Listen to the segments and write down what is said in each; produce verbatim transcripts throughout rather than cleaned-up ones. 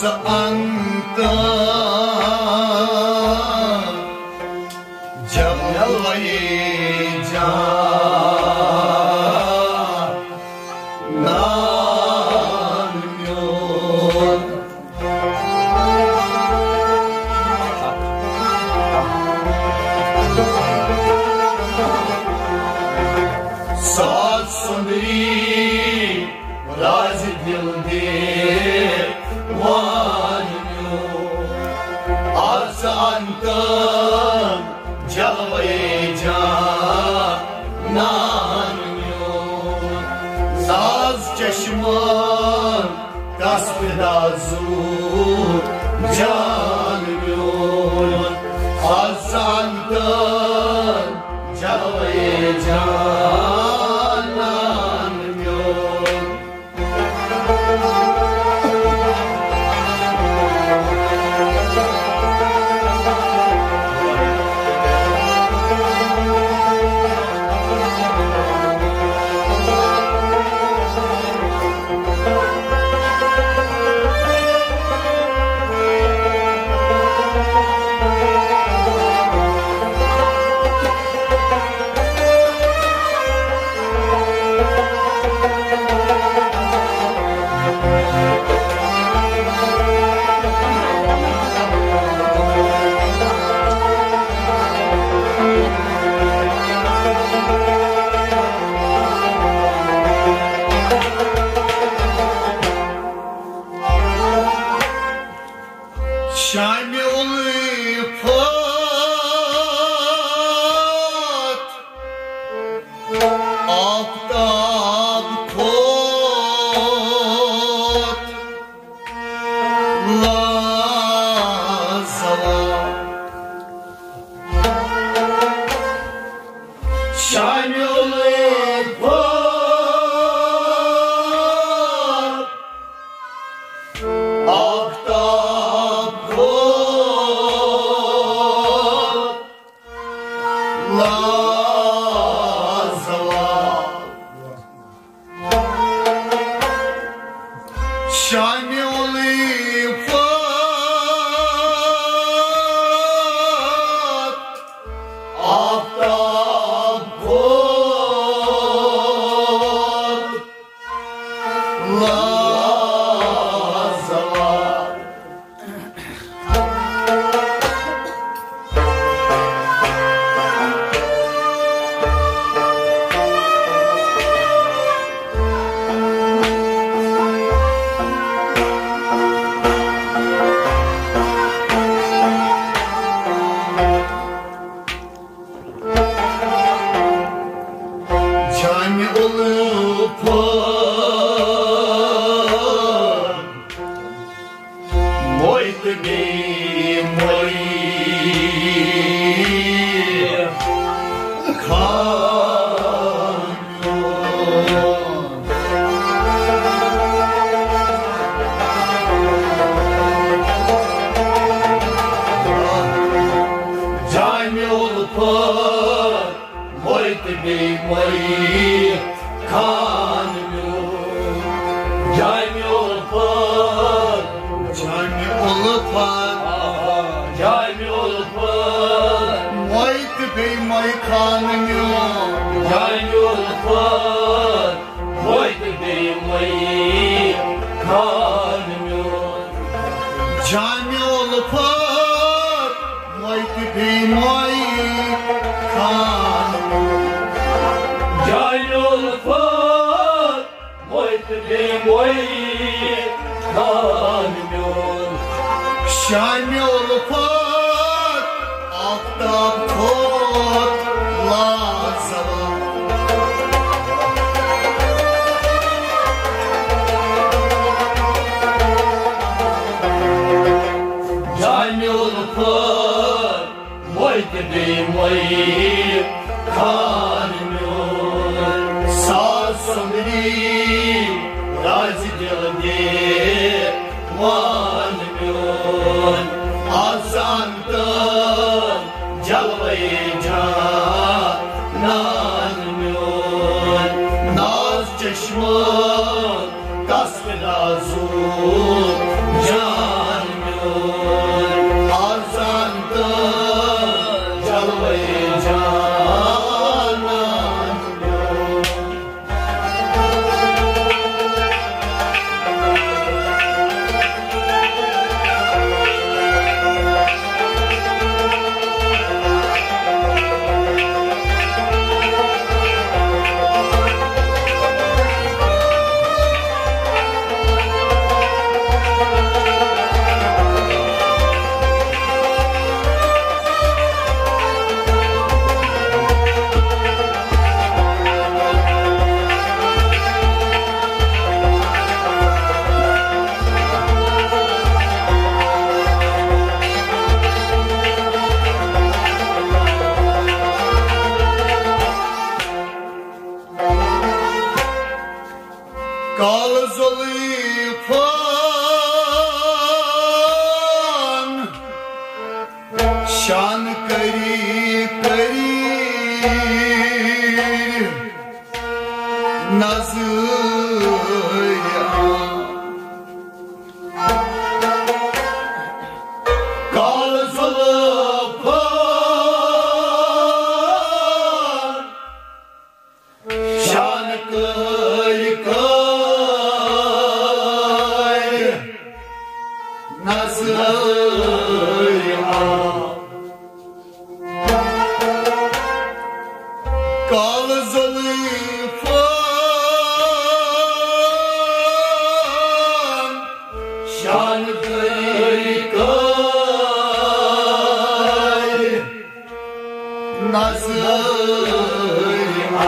ژٕ انت جلوے جانان میون۔ ساز سُندری راز دِل دیوان میون، از انت جلوے جانان میون۔ ساز چشمہٕ کس فدا زو جان میون، از انت جلوے جانان میون۔ شامِ الفت آفتاب کھوت لازوال۔ شامِ الفت آفتاب کھوت لازوال۔ شامِ الفت آفتاب کھوت لازوال۔ جامِ الفت موے تہٕ بیٚیہِ موے خان۔ جامِ الفت موے تہٕ بیٚیہِ موے خان میون۔ جامِ الفت، جامِ الفت، آہا، جامِ الفت موے تہٕ بیٚیہِ موے خان میون۔ جامِ الفت موے تہٕ بیٚیہِ موے خان میون۔ جامِ الفت موے تہٕ بیٚیہِ موے خان۔ جامِ الفت موے تہٕ بیٚیہِ موے خان میون۔ شامِ الفت آفتاب کھوت لازوال۔ جامِ الفت موے تہٕ بیٚیہِ موے خان میون۔ ساز سُندری راز دِل دیوان میون۔ از انت جلوے جانان میون۔ ناز چشمہٕ کس فدا زو جان کالہٕ زُلفَن شانہٕ کٔرۍ کٔرۍ نظرِ آ۔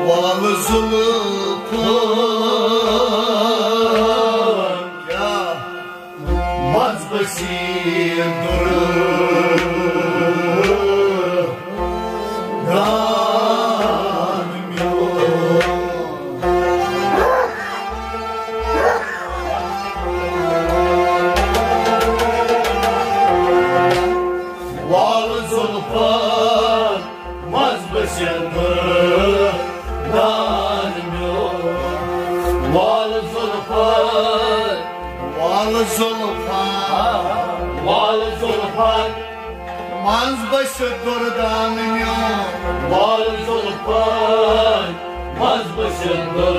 وال زُلفَن کیٛاہ منٛز بسی دُر دان میون۔ وال زُلفَن منٛز بسِتھ دُر دان میون۔ وال زُلفَن، وال زُلفَن، وال زُلفَن منٛز بسِتھ دُر دان میون۔ وال زُلفَن منٛز بسِتھ دُر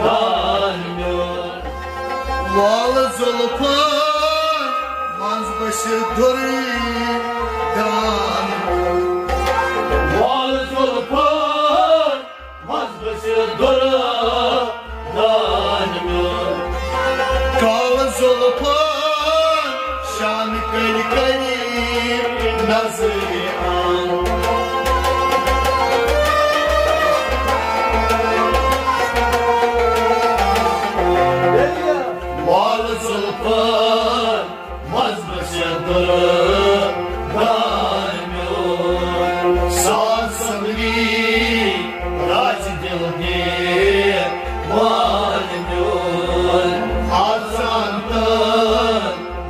دان میون۔ وال زُلفَن منٛز بسِتھ دُر دان میون۔ وال زُلفَن منٛز بسِتھ دُر دان میون۔ کالہٕ زُلفَن شانہٕ کٔرۍ کٔرۍ نظرِ آ۔ وال زُلفَن منٛز بسِتھ دُر دان میون۔ ساز سمری راز دِل دیوان میون۔ آزان تہٕ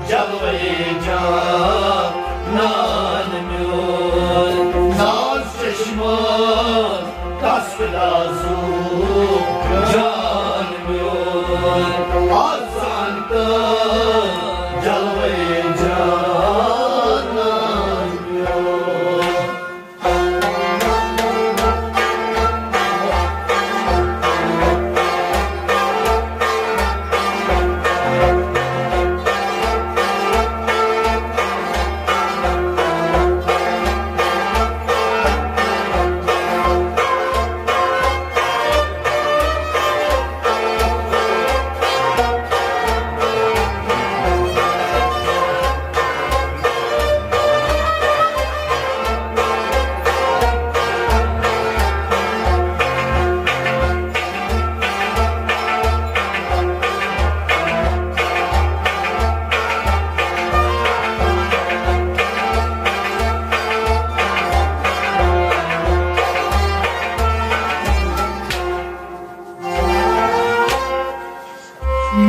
جلوے جانان میون۔ ناز چشمہٕ کس نازُک جان میون۔ آزان تہٕ جلوے جانان میون۔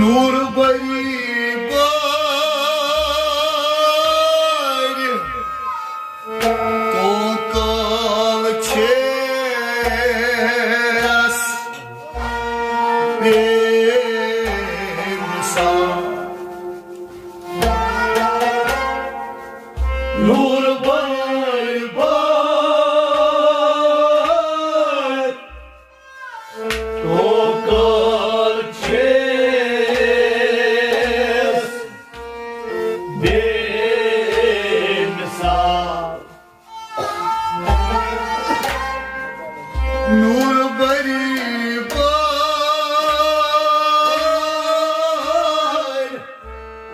نور بری بارِ کوکل چھیس بے مثال۔ نور بری بارِ کوکل چھیس بے مثال۔ نور بری بارِ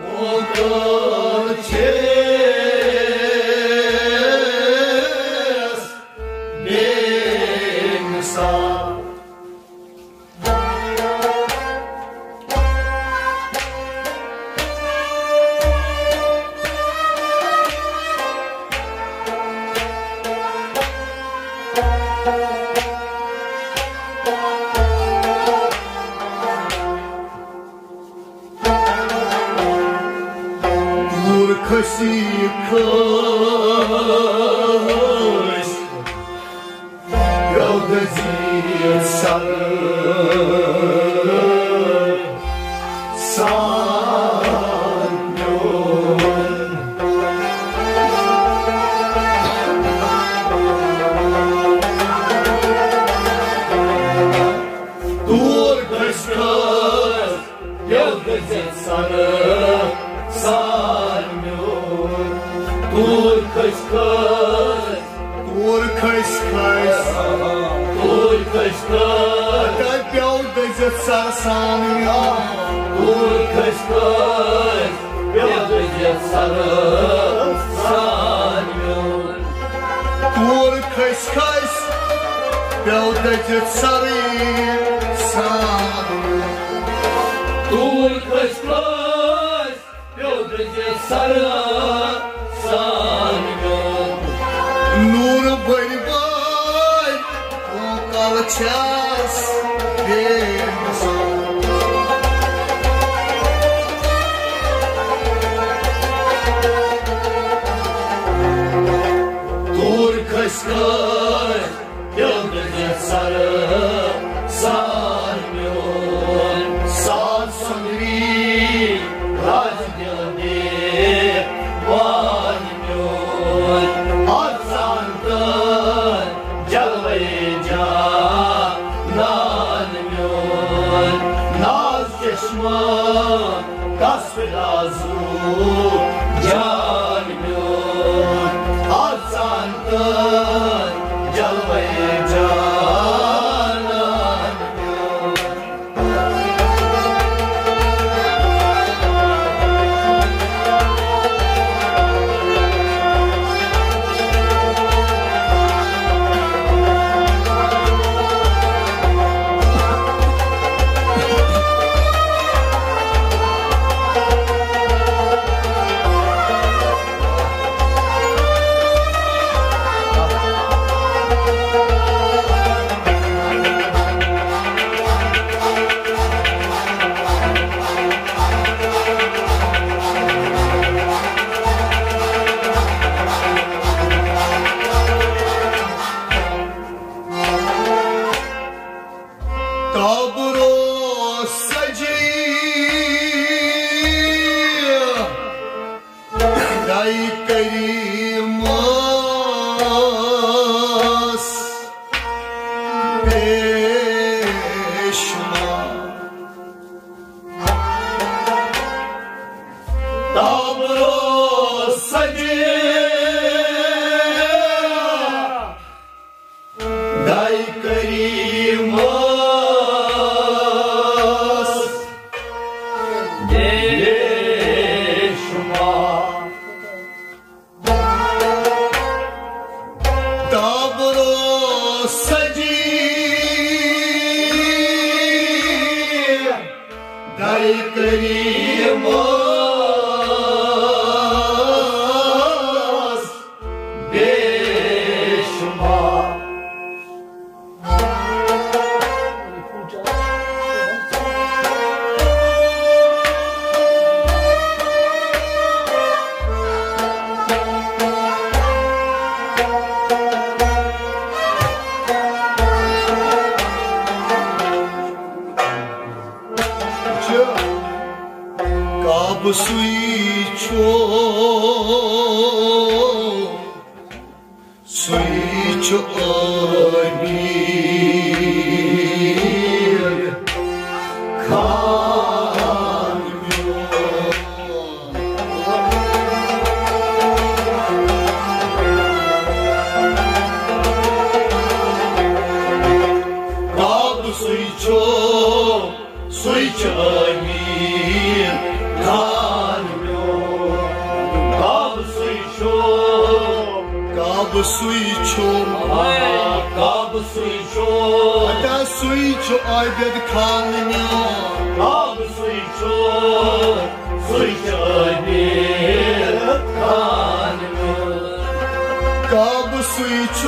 کوکل چھیس بے مثال۔ سان میون۔ توٗرۍ کھٔسۍ کھٔسۍ پیوٚو دٔزِتھ سرٕ سان میون۔ توٗرۍ کھٔسۍ کھٔسۍ پیوٚو دٔزِتھ سرٕ سان میون۔ توٗرۍ کھٔسۍ کھٔسۍ پیوٚو دٔزِتھ سرٕ سان میون۔ نوٗرٕ بٔرۍ بٔرۍ کونٛکل چھَس بے مثال۔ توٗرۍ کھٔسۍ کھٔسۍ پیوٚو دٔزِتھ سرٕ سان میون۔ ساز سُنٛدری راز دِل دیوان میون۔ اَژان تہٕ جلوَے جانان میون۔ ناز چشمہٕ کس پٮ۪ٹھ آزو جان میون۔ اَژان تہٕ جلوَے جانان میون۔ تابرو سجی دای کریمس پیشما۔ تابرو سجی دای کریمس بے شمار۔ تابرو سجی دای کریمس بے شمار۔ کعبہٕ سُے چھُ، سُے چھُ ٲبی خان میون۔ کعبہٕ سُے چھُ، سُے چھُ ٲبی خان میون۔ کعبہٕ سُے چھُ، کعبہٕ سُے چھُ، آ، کعبہٕ سُے چھُ۔ ادا سُے چھُ عابد خان میون۔ کعبہٕ سُے چھُ، سُے چھُ عابد خان میون۔ کعبہٕ سُے چھُ،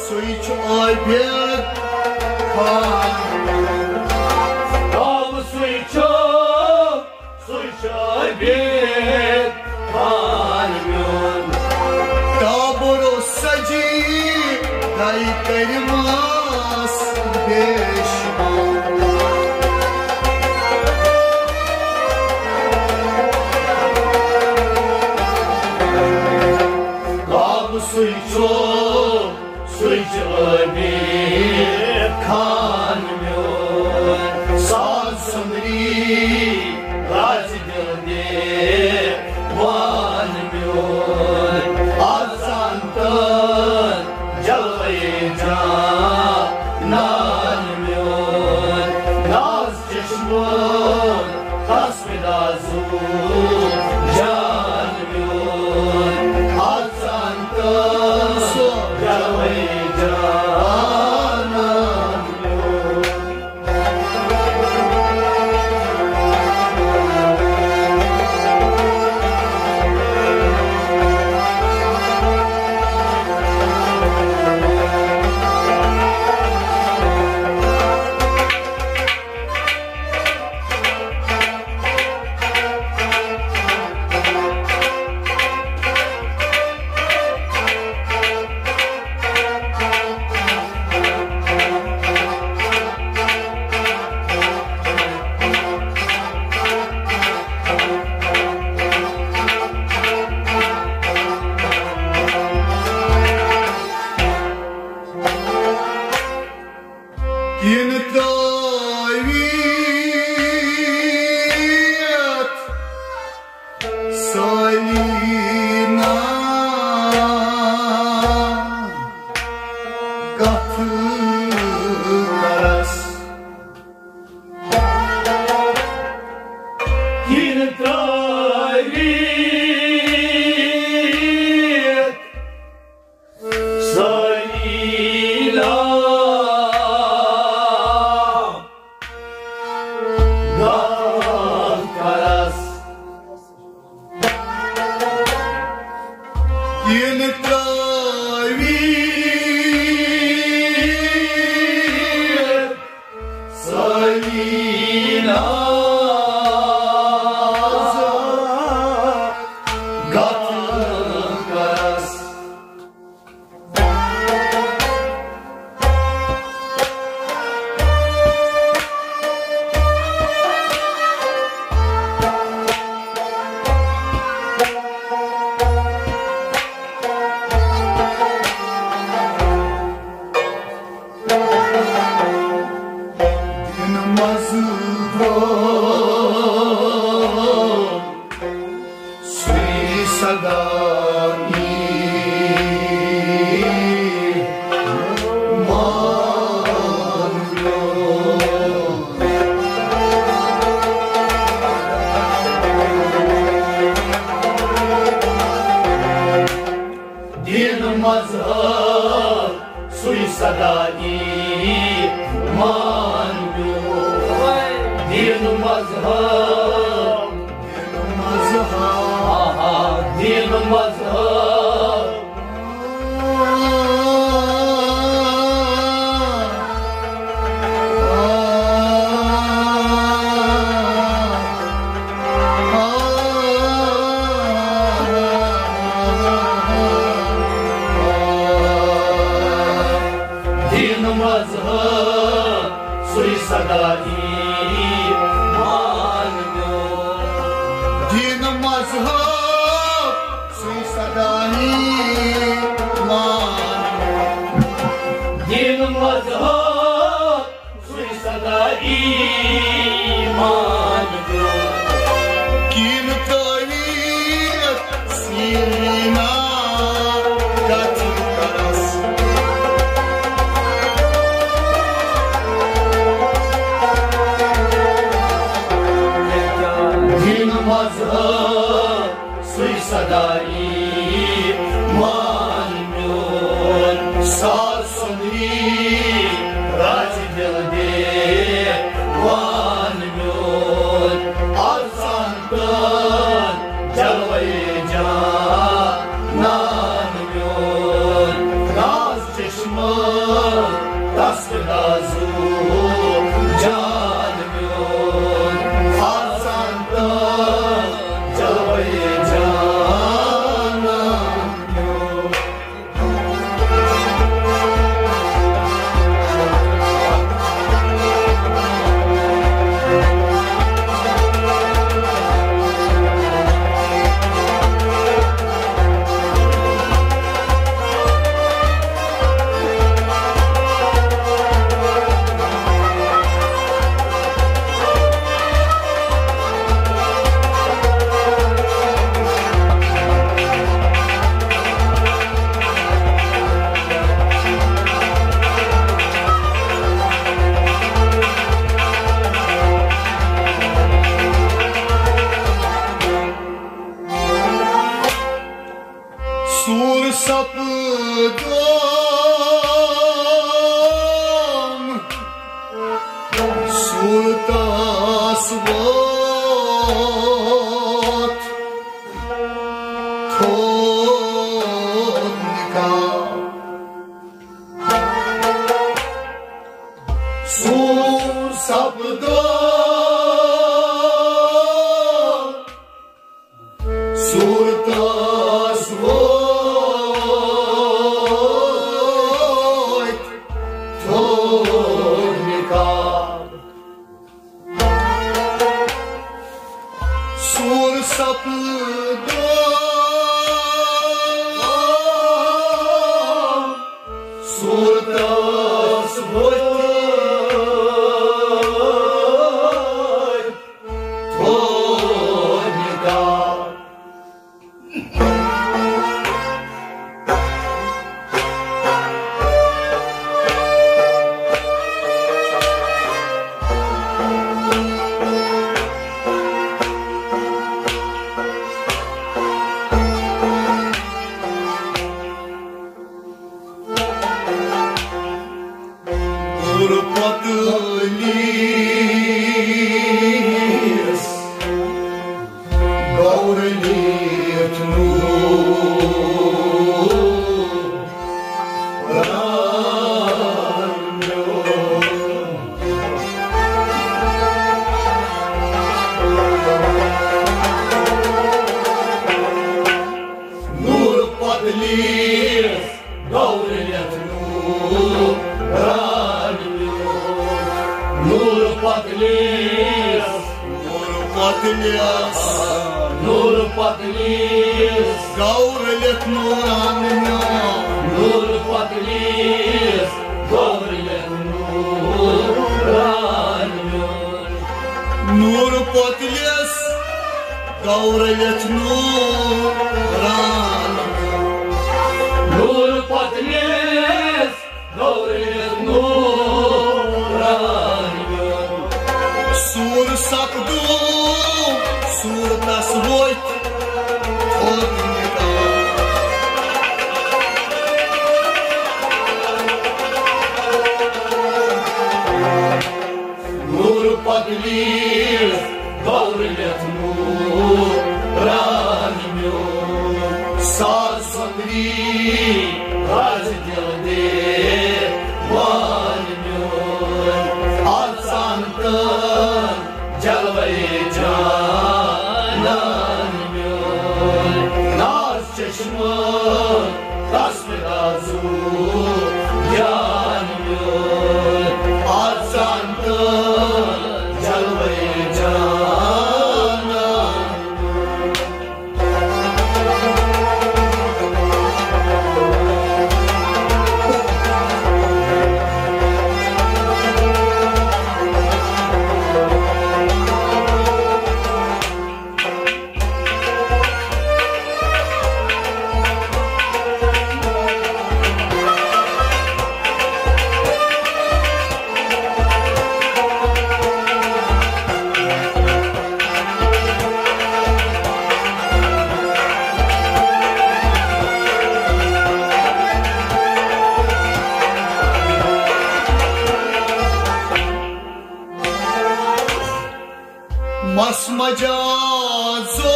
سُے چھُ عابد خان۔ کعبہٕ سُے چھُ، سُے چھُ عابد خان میون۔ تابرو سجی دای کریمس بے شمار۔ کعبہٕ سُے چھُ، سُے چھُ عابد خان میون۔ ساز سُنٛدری راز دِل دیوان میون۔ اَژان تہٕ جلوَے جانان میون۔ کِنہٕ تٲویٖت سٲلی نا کتھ کرس؟ کِنہٕ تٲویٖت سٲلی نا غم کرس؟ ییٚلہِ تٲویٖر سٲلی نا غم کرس۔ دِنہٕ منٛزٕ درٛاو سُے صدا یی مان میون۔ دِنہٕ منٛزٕ سُے صدا یی مان میون۔ دِنہٕ منٛزٕ دِنہٕ منٛزٕ ہا۔ آہا، دِنہٕ منٛزٕ ہا۔ دِنہٕ منٛزٕ ہا۔ سُے صدا یی مان میون۔ دِنہٕ منٛزٕ ہا۔ سُے صدا یی مان میون۔ دِنہٕ منٛزٕ ہا۔ سُے صدا یی مان میون۔ کِنہٕ تٲویٖر سیٖنا کتھ کرس؟ دِنہٕ منٛزٕ سُے صدا یی مان میون۔ ساز سُنٛدری راز دِل دے وان میون۔ آسان تہٕ جلوے جانان میون۔ راز چشمہٕ تس نازو جان میون۔ آسان تہٕ جلوے جانان میون۔ سوٗر سپدو ووت تھوٚد نکاح۔ سون سپدو صورتس ووت تھوٚد نکاح۔ سون سپدو صورتس ووت تھوٚد نکاح۔ نور پتلیس گور لیت نور۔ نور پتلیس گور لیت نور۔ نور پتلیس، نور پتلیس، نور پتلیس گور لیت نوران میون۔ نور پتلیس گور لیت نوران میون۔ نور پتلیس گور لیت نوران میون۔ نور پتلیس گور لیت نوران میون۔ سون سپدو صورتس ووت تھوٚد نکاح۔ نور پتلیس گور لیت نوران میون۔ ساز سندری راز دل دے وان میون۔ آسان تن جلوے جانان میون۔ ناز چشمہ تس پہ رازو جان میون۔ آسان تن جلوے جانان۔ مس مجازو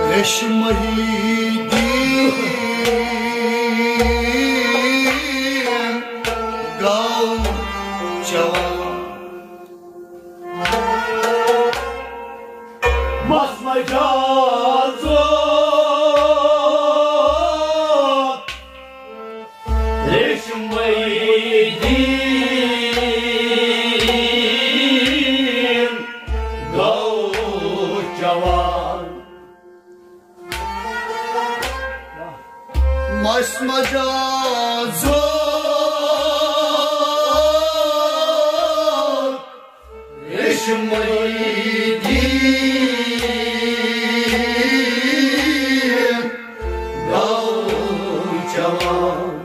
ریشمہی دین گو جوان۔ مس مجازو ریشمہی دین گو جوان۔ مس مجازو ریشمہی دین گو جوان۔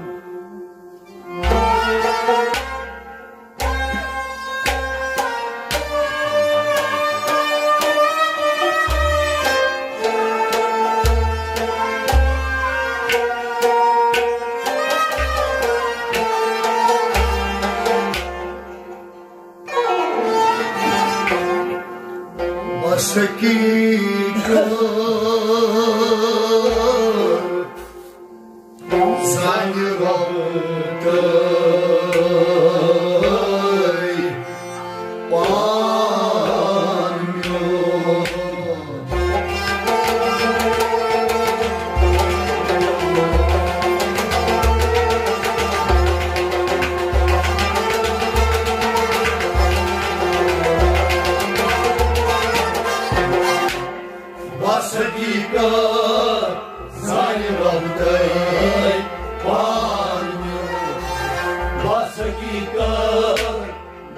زانہِ رۄب تہٕ پان میون۔ بس حقیقت،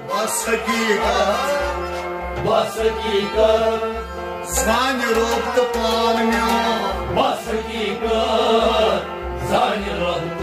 بس حقیقت، بس حقیقت۔ زانہِ رۄب تہٕ پان میون۔ بس حقیقت، زانہِ رۄب